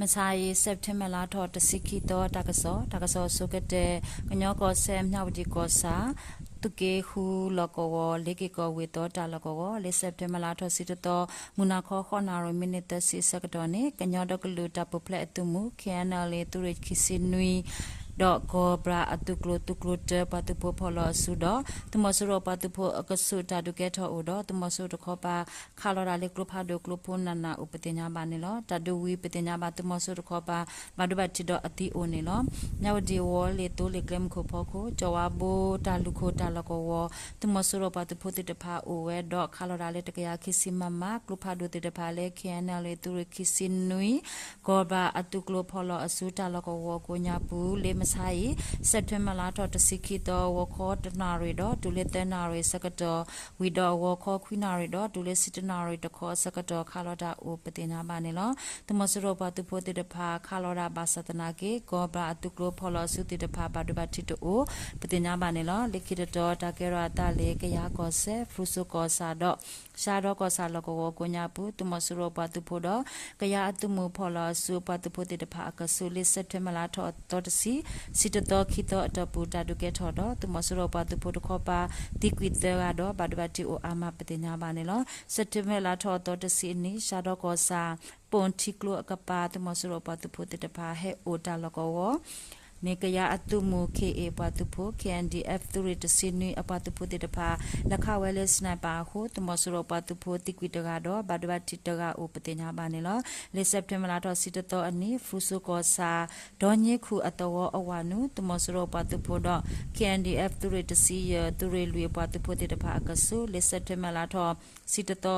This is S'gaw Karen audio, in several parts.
မုၢ်ဆါအံၤ September လါထီၣ်တဆံခံသီ တၢ်ကစီၣ်, တၢ်ကစီၣ်အဆိကတၢၢ်, ကညီကီၢ်စဲၣ် မြဝတီကီၢ်ဆၣ် သုးက့ဃုလီၢ်ကဝီၤ လ့က့ၤကီၢ်ဝ့ၢ်သီတၢ်လီၢ်ကဝီၤ လၢ September လါထီၣ်တဆံတသီ မုၢ်နၤခီ ဃိးနၣ်ရံၣ် မံးနံးသၢဆံအဆၢကတီၢ်န့ၣ် ကညီဒီကလုာ်တၢ်ပူၤဖျဲးအသုးမုၢ် ခ့ၣ်အဲၣ်ယူၣ်ၣ်အ့ၣ် သုးရ့ၣ်ခံဆံနွံ ဒီး Cobra အသုးကျိၤ သုးကျိၤတၢ ပှၤသုးဖိဖီၣ်လီၤအစုဒီး သုးမီၤစိရိၤပှၤသုးဖိအကဆူး တၢ်ဒုးကဲထီၣ်အိၣ်ဒီး သုးမီၤစိရိၤတခီပၤ ခးလီၤတၢ်လၢကျိဖးဒိၣ်ကျိဖိနးနးအိၣ် ပသ့ၣ်ညါဘၣ်န့ၣ်လီၤ. တၢ်ဒုးဝံၤ ပသ့ၣ်ညါဘၣ် သုးမီၤစိရိၤတခီပၤ ဘၣ်ဒိဘၣ်ထံးဒီးအသံအိၣ်န့ၣ်လီၤ. မၠၣ်ဝတံၣ်ဝီၤလ့ၣ်သိလ့ၣ်ကျဲမုၢ်ခိၣ်ဖီခိၣ် ကၠီၤဝါဘိတၢ်လူၢ်ခိၣ်တၢ်လီၢ်ကဝီၤ သုးမီၤစိရိၤပှၤသုးဖိသ့ၣ်တဖၣ်အိၣ်ဝဲဒီး ခးလီၤတၢ်လၢတကယၤခံဆံ မမ ကျိဖးဒိၣ်သ့ၣ်တဖၣ်လၢ ခ့ၣ်အဲၣ်ယူၣ်ၣ်အ့ၣ် သုးရ့ၣ်ခံဆံနွံ Cobra အသုးကျိၤဖီၣ်လီၤအစုတၢ်လီၢ်ကဝီၤကိးညါပူၤ လၢမုၢ်ဆါအံၤ September လါထီၣ်တဆံခံသီ ဂီၤခီတနၣ်ရံၣ်ဒီးတုၤလၢသၢနၣ်ရံၣ်အဆၢကတီၢ် ဝံၤဒီးဂီၤခီခွံနၣ်ရံၣ်ဒီးတုၤလၢဆံတနၣ်ရံၣ်တခီအဆၢကတီၢ် ခးလီၤတၢ်အိၣ် ပသ့ၣ်ညါဘၣ်န့ၣ်လီၤ. သုးမီၤစိရိၤပှၤသုးဖိသ့ၣ်တဖၣ် ခးလီၤတၢ်ဘၣ်ဆၣ်သနာ်က့ Cobra အသုးကျိၤဖီၣ်လီၤအစုသ့ၣ်တဖၣ် ဘၣ်ဒိဘၣ်ထံးတအိၣ် ပသ့ၣ်ညါဘၣ်န့ၣ်လီၤ. လၢခံတတီၤ တၢ်ကဲထီၣ်အသးလၢ ကယၤကီၢ်စဲၣ် ဖရူစိကီၢ်ဆၣ်ဒီး ရှါဒီကီၢ်ဆၣ်လီၢ်ကဝီၤကိးညါပူၤ သုးမီၤစိရိၤပှၤသုးဖိဒီး ကယၤအသုးမုၢ်ဖီၣ်လီၤအစုအပှၤသုးဖိသ့ၣ်တဖၣ်အကဆူး လၢ September လါထီၣ်အသီတဆံ ဆံတသီခံသီအတီၢ်ပူၤ တၢ်ဒုးကဲထီၣ်ဒီး သုးမီၤစိရိၤပှၤသုးဖိတခီပၤ သံကွံာ်သၢဂၤဒီး ဘၣ်ဒိဘၣ်ထံးအိၣ်အါမး ပသ့ၣ်ညါဘၣ်န့ၣ်လီၤ. September လါထီၣ်အသီတဆံအနံၤ ရှါဒီကီၢ်ဆၣ် ပိၣ်ထံကျိအကပၤ သုးမီၤစိရိၤပှၤသုးဖိသ့ၣ်တဖၣ် ဟဲအိၣ်တၢ်လီၢ်ကဝီၤ န့ၣ် ကယၤအသုးမုၢ် ခ့ၣ်အ့ၣ် အပှၤသုးဖိ ခ့ၣ်အဲၣ်ယူၣ်ၣ်အ့ၣ် သုးရ့ၣ်တဆံနွံအပှၤသုးဖိသ့ၣ်တဖၣ် လဲၤခးဝဲလၢ sniper အဃိ သုးမီၤစိရိၤပှၤသုးဖိသံကွံာ်တဂၤဒီး ဘၣ်ဒိဘၣ်ထံးတဂၤအိၣ် ပသ့ၣ်ညါဘၣ်န့ၣ်လီၤ. လၢ September လါထီၣ်ဆံတသီအနံၤ ဖရူစိကီၢ်ဆၣ် ဒီနံၤခူၣ်အသဝီအဝၤနုာ် သုးမီၤစိရိၤပှၤသုးဖိဒီး ခ့ၣ်အဲၣ်ယူၣ်ၣ်အ့ၣ် သုးရ့ၣ်တဆံယဲၢ် သုးရ့ၣ်လွံၢ်အပှၤသုးဖိသ့ၣ်တဖၣ်အကဆူး လၢ September လါထီၣ် ဆံတသီ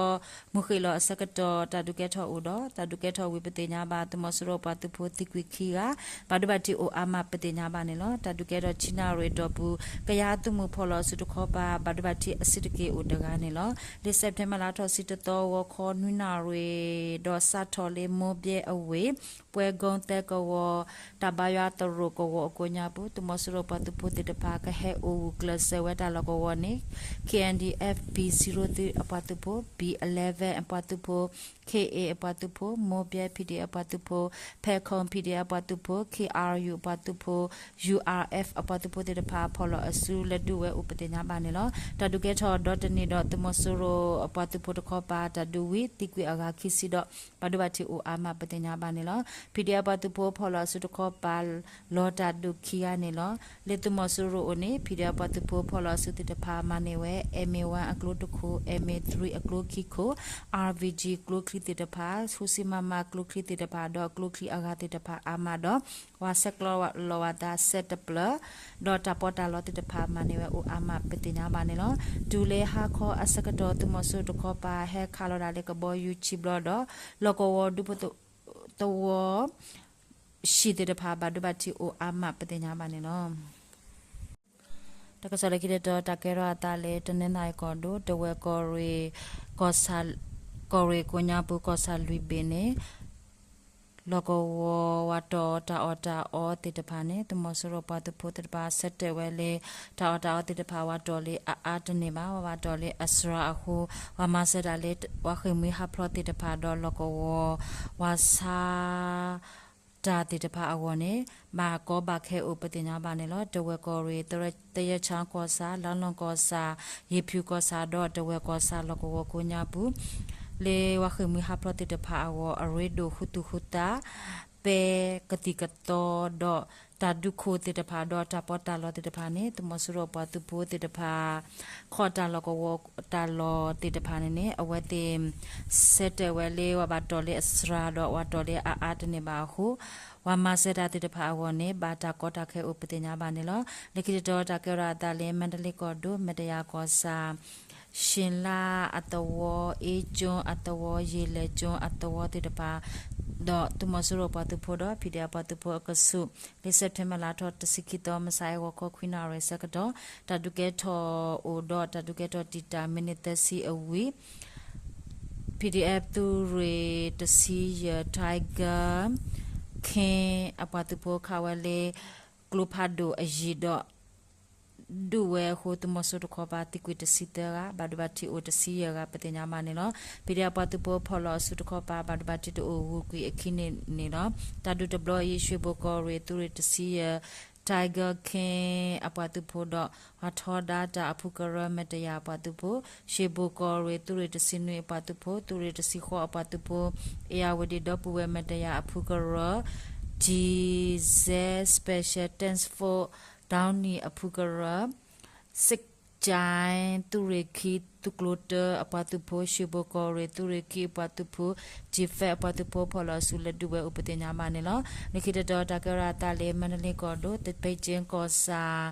မုၢ်ဃ့ၢ်လီၤအဆၢကတီၢ် တၢ်ဒုးကဲထီၣ်အိၣ်ဒီး တၢ်ဒုးကဲထီၣ်ဝံၤ ပသ့ၣ်ညါဘၣ် သုးမီၤစိရိၤပှၤသုးဖိသံကွံာ်ခံဂၤ ဘၣ်ဒိဘၣ်ထံးအိၣ်အါမး ပသ့ၣ်ညါဘၣ်န့ၣ်လီၤ. တၢ်ဒုးကဲထီၣ်ဆံနၣ်ရံၣ်အတီၢ်ပူၤ ကယၤအသုးမုၢ်ဖီၣ်လီၤအစုတခီပၤ ဘၣ်ဒိဘၣ်ထံးအဆံးတက့ၢ်အိၣ်တဂၤန့ၣ်လီၤ. လၢ September လါထီၣ်ဆံတသီ ဂီၤခီနွံနၣ်ရံၣ်ဒီး စးထီၣ်လၢမိၢ်ဘဲအဝ့ၢ် ပွဲကုန်းသဲကဝီၤ တၢ်ဘါယွၤသရိာ်ကဝီၤအကိးညါပူၤ သုးမီၤစိရိၤပှၤသုးဖိသ့ၣ်တဖၣ် ကဟဲအိၣ်ဂုာ်ကျဲးစၢးဝဲတၢ်လီၢ်ကဝီၤန့ၣ် ခ့ၣ်အဲၣ်ယူၣ်ၣ်အ့ၣ် ဘံၣ် zero three အပှၤသုးဖိ, ဘံၣ် eleven အပှၤသုးဖိ, ခ့ၣ်အ့ၣ် အပှၤသုးဖိ, မိၢ်ဘဲ ဖံၣ်ဒ့ၣ် အပှၤသုးဖိ, ဖဲခုံ ဖံၣ်ဒ့ၣ် အပှၤသုးဖိ, ခ့ၣ်အါယူၣ် အပှၤသုးဖိ, ယူၣ်အါအ့ၣ် အပှၤသုးဖိသ့ၣ်တဖၣ် ဖီၣ်လီၤအစုလဲၤဒုးဝဲအိၣ် ပသ့ၣ်ညါဘၣ်န့ၣ်လီၤ. တၢ်ဒုးကဲထီၣ်ဒီတနံၤဒီး သုးမီၤစိရိၤအပှၤသုးဖိတခီပၤ တၢ်ဒုးဝံၤ သံကွံာ်အဂၤခံဆံဒီး ဘၣ်ဒိဘၣ်ထံးအိၣ်အါမး ပသ့ၣ်ညါဘၣ်န့ၣ်လီၤ. ဖံၣ်ဒ့ၣ် အပှၤသုးဖိဖီၣ်လီၤအစုတခီပၤ လီၤတၢ်ဒုးခံဂၤန့ၣ်လီၤ. လၢသုးမီၤစိရိၤအအိၣ်န့ၣ် ဖံၣ်ဒ့ၣ် အပှၤသုးဖိဖီၣ်လီၤအစုသ့ၣ်တဖၣ် မၤန့ၢ်ဝဲ M A one အကျိတခိၣ်, M A three အကျိခံခိၣ်, R P G ကျိချံသ့ၣ်တဖၣ်, ဃုဆံ မမ ကျိချံသ့ၣ်တဖၣ်ဒီးကျိချံအဂၤသ့ၣ်တဖၣ်အါမးဒီး ပှၤဆဲးကျိးလီၤဝဲသး စဲးတပျၢၤ ဒီးတၢ်ပီးတၢ်လီသ့ၣ်တဖၣ် မၤန့ၢ်ဝဲအိၣ်အါမး ပသ့ၣ်ညါဘၣ်န့ၣ်လီၤ. တုၤလၢဟါခီအဆၢကတီၢ် သုးမီၤစိရိၤတခီပၤ ဟဲခးလီၤဒၣ်လၢကဘီယူၤခံဘျီဒီး လီၢ်ကဝီၤဒူဖိသဝီ ဟံၣ်သ့ၣ်တဖၣ် ဘၣ်ဒိဘၣ်ထံးအိၣ်အါမး ပသ့ၣ်ညါဘၣ်န့ၣ်လီၤ. တၢ်ကစီၣ်လၢခံတတီၤ တၢ်ကဲထီၣ်အသးလၢ တနီသရံၣ်ကီၢ်ဒိၣ် တဝဲၢ်ကီၢ်ရ့ၣ် ကီၢ်ဆၣ် ကီၢ်ရ့ၣ်ကိးညါပူၤ ကီၢ်ဆၣ်လွံၢ်ဘ့ၣ်န့ၣ် လီၢ်ကဝီၤဝးတီၤတၢ်အီၣ်တၢ်အီသ့ၣ်တဖၣ်န့ၣ် သုးမီၤစိရိၤပှၤသုးဖိသ့ၣ်တဖၣ် ဆၢတဲာ်ဝဲလၢ တၢ်အီၣ်တၢ်အီသ့ၣ်တဖၣ် ဝးတီၤလၢအအါတန့ၢ်ဘၣ်, ဝးဘၣ်တီၤလၢအစှၤအဃိ ပှၤမၤစၢၤတၢ်လၢ ပှၤဃ့ၢ်မှံဟးဖျိးသ့ၣ်တဖၣ်ဒီး လီၢ်ကဝီၤ ဝးဆါ တၢ်သ့ၣ်တဖၣ်အဂီၢ်န့ၣ် ဘၣ်ကီဘၣ်ခဲအိၣ် ပသ့ၣ်ညါဘၣ်န့ၣ်လီၤ. တဝဲၢ်ကီၢ်ရ့ၣ် သရၣ် သရၣ်ဆၣ်ကီၢ်ဆၣ်, လါလီၢ်ကီၢ်ဆၣ်, ယ့ၣ်ဖၠူၣ်ကီၢ်ဆၣ်ဒီး တဝဲၢ်ကီၢ်ဆၣ်လီၢ်ကဝီၤကိးညါပူၤ လၢပှၤဃ့ၢ်မှံဟးဖျိးသ့ၣ်တဖၣ်အဂီၢ် အရ့ဒိၣ်ဃုသူၣ်ဃုသး ပဲကသံၣ်ကသီဒီး တၢ်ဒုးခိၣ်သ့ၣ်တဖၣ်ဒီး တၢ်ပီးတၢ်လီသ့ၣ်တဖၣ်န့ၣ် သုးမီၤစိရိၤပှၤသုးဖိသ့ၣ်တဖၣ် ခီၣ်တၢ်လီၢ်ကဝီၤတၢ်လီၢ်သ့ၣ်တဖၣ်န့ၣ်န့ၣ် အဝဲသ့ၣ် ဆၢတဲာ်ဝဲလၢ ဝးဘၣ်တီၤလၢအစှၤဒီး ဝးတီၤလၢအအါတန့ၢ်ဘၣ်အဃိ ပှၤမၤစၢၤတၢ်သ့ၣ်တဖၣ်အဂီၢ်န့ၣ် ဘၣ်တၢ်ကီတၢ်ခဲအိၣ် ပသ့ၣ်ညါဘၣ်န့ၣ်လီၤ. လၢခံတတီၤ တၢ်ကဲထီၣ်အသးလၢ မါတလ့ကီၢ်ဒိၣ် မဲတယၤကီၢ်ဆၣ် ရှ့လါအသဝီ, အ့ကၠိအသဝီ, ယ့ၣ်လဲၣ်ကၠိအသဝီသ့ၣ်တဖၣ် ဒီးသုးမီၤစိရိၤပှၤသုးဖိဒီး ဖံၣ်ဒ့ၣ် အပှၤသုးဖိအကဆူး လၢ September လါထီၣ်တဆံခံသီ မုၢ်ဆါအဂီၤခီခွံနၣ်ရံၣ်အဆၢကတီၢ် တၢ်ဒုးကဲထီၣ်အိၣ်ဒီး တၢ်ဒုးကဲထီၣ်တံာ်တာ် မံးနံးသၢဆံအဝံၤ PDF သုးရ့ၣ်တဆံယဲၢ် Tiger King အပှၤသုးဖိခးဝဲလၢ ကျိဖးဒိၣ်အယံၤဒီး ဒုး ဒုးဝဲအဃိ သုးမီၤစိရိၤတခီပၤသံကွံာ်တဆံသၢဂၤ, ဘၣ်ဒိဘၣ်ထံးအိၣ်တဆံယဲၢ်ဂၤ ပသ့ၣ်ညါဘၣ်န့ၣ်လီၤ. ဖံးဒဲးအပှၤသုးဖိဖီၣ်လီၤအစုတခီပၤ ဘၣ်ဒိဘၣ်ထံးတအိၣ် ဂုၤကွံာ်အခံန့ၣ်န့ၣ်လီၤ. တၢ်ဒုးတဘျီအံၤ ရွှ့ၣ်ဘိၣ်ကီၢ်ရ့ၣ်သုးရ့ၣ်တဆံယဲၢ် Tiger King အပှၤသုးဖိဒီး ဟးထီဒါတၢ်အဖုကရၢ မတယၤအပှၤသုးဖိ, ရွှ့ၣ်ဘိၣ်ကီၢ်ရ့ၣ် သုးရ့ၣ်တဆံနွံအပှၤသုးဖိ, သုးရ့ၣ်တဆံဃိးအပှၤသုးဖိ, အ့ၣ်ယၣ်ဝတံၣ်ဒီပုၢ်ဝဲၢ် မတယၤအဖုကရၢ, G Z Special Task Force ဒီနံၣ် အဖုကရၢ, စကၠဲ သုးရ့ၣ်ခံ သုးကျိၤတၢအပှၤသုးဖိ, ရွှ့ၣ်ဘိၣ်ကီၢ်ရ့ၣ် သုးရ့ၣ်ခံအပှၤသုးဖိ, G F အပှၤသုးဖိ ဖီၣ်လီၤအစု လဲၤဒုးဝဲအိၣ်ပသ့ၣ်ညါဘၣ်န့ၣ်လီၤ. လၢခံတတီၤ တၢ်ကဲထီၣ်အသးလၢ မါဒလ့ကီၢ်ဒိၣ် သပ့ကၠ့ကီၢ်ဆၣ်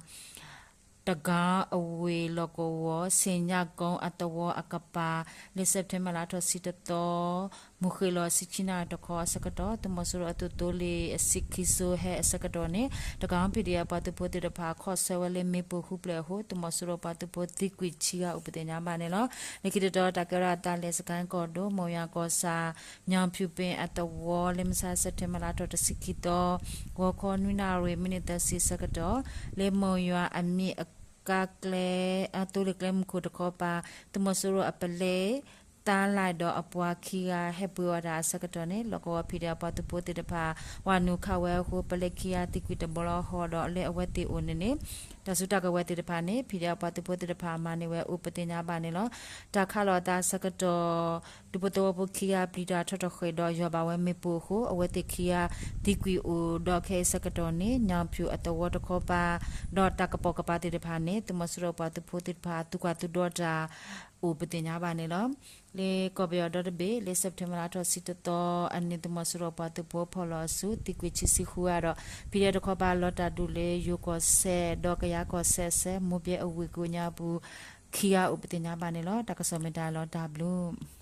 တဂၤအဝ့ၢ်လီၢ်ကဝီၤ ဆ့ၣ်ညါကိအသဝီအကပၤ လၢ September လါထီၣ်တဆံတသီ မုၢ်ဃ့ၢ်လီၤ ဆံခံနၣ်ရံၣ်တခီအဆၢကတီၢ် သုးမီၤစိရိၤအသုးသိလ့ၣ်အဆံခံစိဟဲအဆၢကတီၢ်န့ၣ် တကး P D F အပှၤသုးဖိသ့ၣ်တဖၣ် ခီၣ်ဆၢဝဲလၢမ့ၣ်ပိၢ်ဃုဖျၢၣ်အဃိ သုးမီၤစိရိၤပှၤသုးဖိသံကွံာ်ဆံဂၤအိၣ်ပသ့ၣ်ညါဘၣ်န့ၣ်လီၤ. လၢခံတတီၤ တၢ်ကဲထီၣ်အသးလၢ စကဲကီၢ်ဒိၣ် မိၢ်ယွၤကီၢ်ဆၣ် ညီၣ်ဖၠူၣ်ပ့ၣ်အသဝီ လၢမဆါ September လါထီၣ်တဆံခံသီ ဂီၤခီနွံနၣ်ရံၣ် မံးနံးသၢဆံအဆၢကတီၢ် လၢမိၢ်ယွၤအမံၤအကါကျဲ အသိလ့ၣ်ကျဲမုၢ်ခိၣ်တခီပၤ သုးမီၤစိရိၤအပလဲ သါလဲၣ်ဒီးအပှၤခံဂၤ ဟဲပှ့ၤအီၣ်တၢ်အဆၢကတီၢ်န့ၣ် လီၢ်ကဝီၤ P D F အပှၤသုးဖိသ့ၣ်တဖၣ် ဝၤနုာ်ခးဝဲအဃိ ပလဲခံဂၤသံကွံာ်တဘျီဃီဒီး လၢအဝဲသ့ၣ်အိၣ်န့ၣ်န့ၣ် တၢ်စုတၢ်ကဝဲၤသ့ၣ်တဖၣ်န့ၣ် P D F အပှၤသုးဖိသ့ၣ်တဖၣ်မၤန့ၢ်ဝဲအိၣ်ပသ့ၣ်ညါဘၣ်န့ၣ်လီၤ. တၢ်ခးလီၤအသးအဆၢကတီၢ် ဒူဖိသဝီဖိခံဂၤပျံၤတၢ်ထီၣ်တဃ့ၢ်ဒီး ယီၢ်ဘၣ်ဝဲမ့ၣ်ပိၢ်အဃိ အဝဲသ့ၣ်ခံဂၤသံကွံာ်အိၣ်ဒီး ခဲအံၤအဆၢကတီၢ်န့ၣ် ညီၣ်ဖၠူၣ်အသဝီတခီပၤ ဒီးတၢ်ကပိာ်ကပၤသ့ၣ်တဖၣ်န့ၣ် သုးမီၤစိရိၤပှၤသုးဖိသ့ၣ်တဖၣ် သူၣ်ကွၢ်သူၣ်ဒီးတၢ်အိၣ်ပသ့ၣ်ညါဘၣ်န့ၣ်လီၤ. လၢကီၢ်ပယီၤဒီတဘ့ၣ် လၢ September လါထီၣ်တဆံတသီအနံၤ သုးမီၤစိရိၤပှၤသုးဖိဖီၣ်လီၤအစု သံကွံာ်ခံဆံဃုဂၤဒီး ဖံးဒဲးတခီပၤလီၤတၢ်ဒုးလၢယိၤကီၢ်စဲၣ် ဒီးကယၤကီၢ်စဲၣ်အဆၢ မိၢ်ဘဲအဝ့ၢ်ကိးညါပူၤ ခံဂၤအိၣ်ပသ့ၣ်ညါဘၣ်န့ၣ်လီၤ. တၢ်ကစီၣ်မ့ၢ်တၢ်လီၤတၢ်ဘျုး